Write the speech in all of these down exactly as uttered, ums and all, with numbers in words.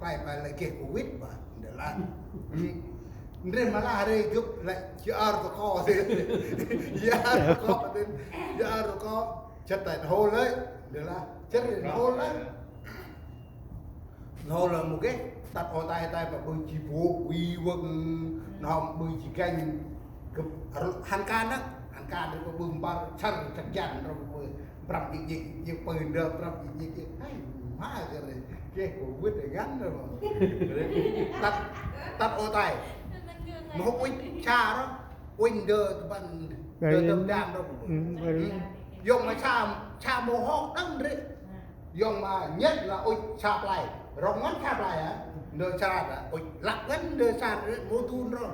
Klei ba lĕ geh Covid ba, ndơ lah. Ndrel ma lah ri gâp lĕ jơ ar tơ ko ti. Jơ ar tơ ko ti. Jơ ar tơ ko. Chăt tay hô lĕ. Ndơ lah. Chăt tay hô lĕ. Hô lĕ mâu geh. Tât ô tay tay ba ƀư ji bôk, wi wơng, nơm ƀư ji ganh. Gâp hăn kan nă. Hăn kan ri ba ƀư mpăr, chăr, chăr jan, ri ba ƀư. Prăp ji ji ji pơ ndơ prăp ji ji ji. Ai, ma kơ ri. Keh kơ wĭt ri ngăn ri ma. Tât, tât ô tay. Ma hŏ uănh sa ro. Uănh ndơ tơ ban, ndơ tơ ban ro. Yong ma sa, sa mâu hŏ đăng ri. Yong ma nhêt la uănh sa play. Rŏng ngăn sa play hă. Ndơ sa ra. Uănh lăp ngăn ndơ sa ri mâu tun ro.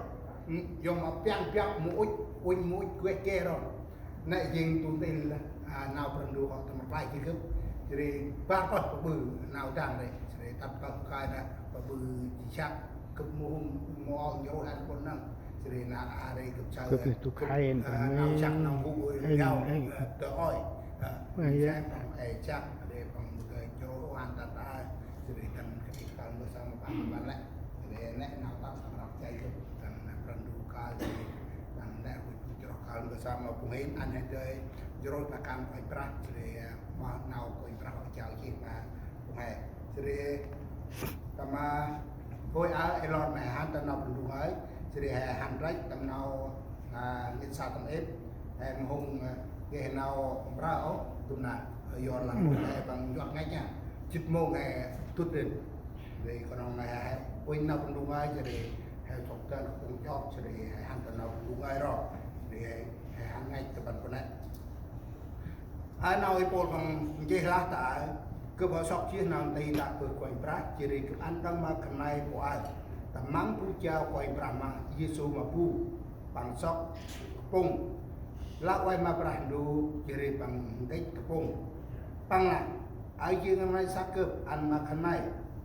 Yong ma piăng piăng mâu uănh, uănh mâu uănh kueh ke ro. Nĕ jêng tŭ ntil, a, nau Brah Ndu hŏ tâm rplay jêh gâp. Jêh ri bar pơh pơƀư nau dang ri. Jêh ri tât pơh kai nă pơƀư ji jăk gâp mâu hôm mâu ôh njrô hăn pôn nâng. Jêh ri nă a ri gâp saơ. Gâp nĕ tŭ gâp, khai a, nau jăk nau gŭ ri yau, a, tơ ôi. A, ji jăk păng ê jăk ri păng gâp njrô hăn tât a. Jêh ri tăng kơt kal mbơh sa ma păng ma lĕ. Jêh ri nĕ nau tât tâm rplay jêh gâp. Tăng nă Brah Ndu kal jêh ri. Tăng nĕ Jrôh kal mbơh sa ma phung hên ăn hên dơi, jrôh ta kan Kôranh Brah, jêh ri, a, ma nau Kôranh Brah jao jêh ma phung hên. Jêh ri tâm, a, hôi a, ê lor ma hăn tâm nau Brah Ndu ngơi, jêh ri hên hăn rêch tâm nau, a, ngêt sa tâm êp, hên mâu hôm, a, geh nau mprơ ôh, tŭm nă, yor lah, hên păng njuăk ngêch nha, jê̆t mông hên dŭt rin. Ri knŏng hên, hên uănh nau Brah Ndu ngơi, jêh ri hên sŏk dơn kơ pŭng chok, jêh ri hên hăn tâm nau Brah Ndu ngơi ro. Ri hên, hên hăn ngêch tâm ban pô nĕ. A nau i Pôl păng nchih lah ta, gâp hŏ sŏk jêh nau nti ta bơh Kôranh Brah, jêh ri gâp ăn đŏng ma khân may pô aơ. Tâm măng bu jao Kôranh Brah ma Yêsu ma bu, păng sŏk kpŭng. Lah ueh ma Brah Ndu, jêh ri păng nkêch kpŭng. Păng lah, Aơ jêng nau may săk gâp ăn ma khân may,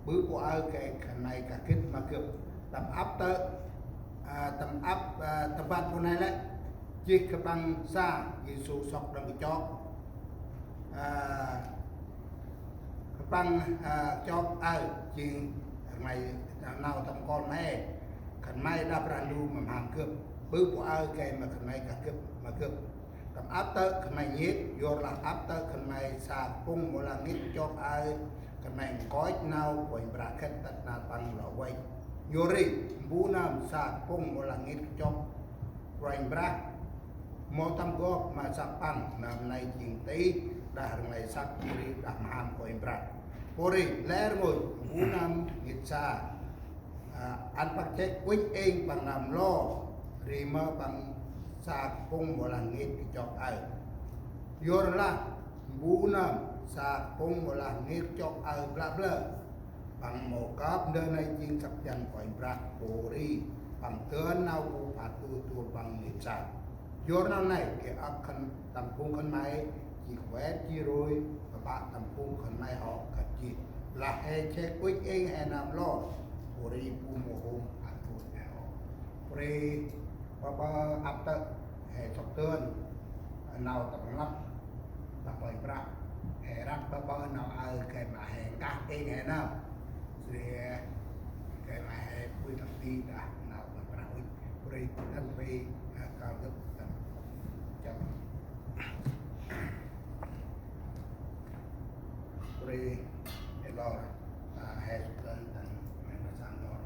ƀư pô aơ gay khân may kah gĭt ma gâp. Tâm ăp tơ̆, a, tâm ăp, a, tâm ban pô nây lĕ, jêh khân păng sa, Yêsu sŏk đŏng kchok. A, khân păng, a, kchok aơ jêng nau may, nau tâm kol may. Khân may đah Brah Ndu ma mham gâp, ƀư pô aơ gay ma khân may kah gĭt ma gâp. Tâm ăp tơ̆ khân may nhêt, yor lah ăp tơ̆ khân may sa kpŭng mâu lah ngêt kchok aơ, khân may nkoch nau Kôranh Brah khât tât nar păng lŏ văch. Yor ri, mbu nơm sa kpŭng mâu lah ngêt kchok Kôranh Brah, mâu tâm gop ma săk păng, nơm nây jêng tih đah rnglay săk, jêh ri đah mham Kôranh Brah. Pô ri, lĕ rngôch, mbu nơm ngêt sa, a, ăn păng chêk uănh êng păng nơm lor, ri mơ păng sa kpŭng mâu lah ngêt kchok aơ. Yor lah, mbu nơm sa kpŭng mâu lah ngêt kchok aơ blă blơ. Păng mâu kơp ndơ nây jêng săk jăn Kôranh Brah pô ri, păng dơn nau bu phat tuh tuh păng ngêt sa. Yor nau nây, gay âk khân tâm phung khân may, jêh kuet jêh rôi, pă pă tâm phung khân may hŏ kơt jêh. Lah he chêk uănh êng he nơm lor, pô ri bu mâu hôm phat tuh he hŏ. Pô ri pă pă ăp tơ̆ he sŏk dơn, nau tâm lăp, tâm Kôranh Brah, he răk pă pă nau aơ gay ma he nkah êng he nơm. Jêh ri gay ma he pui tâm ti đah nau Kôranh Brah uănh. Pô ri ăn ri, a, kal gâp tâm chăm. Pô ri, ê lor, a, he sŏk dơn tâm, mê ma sang lor.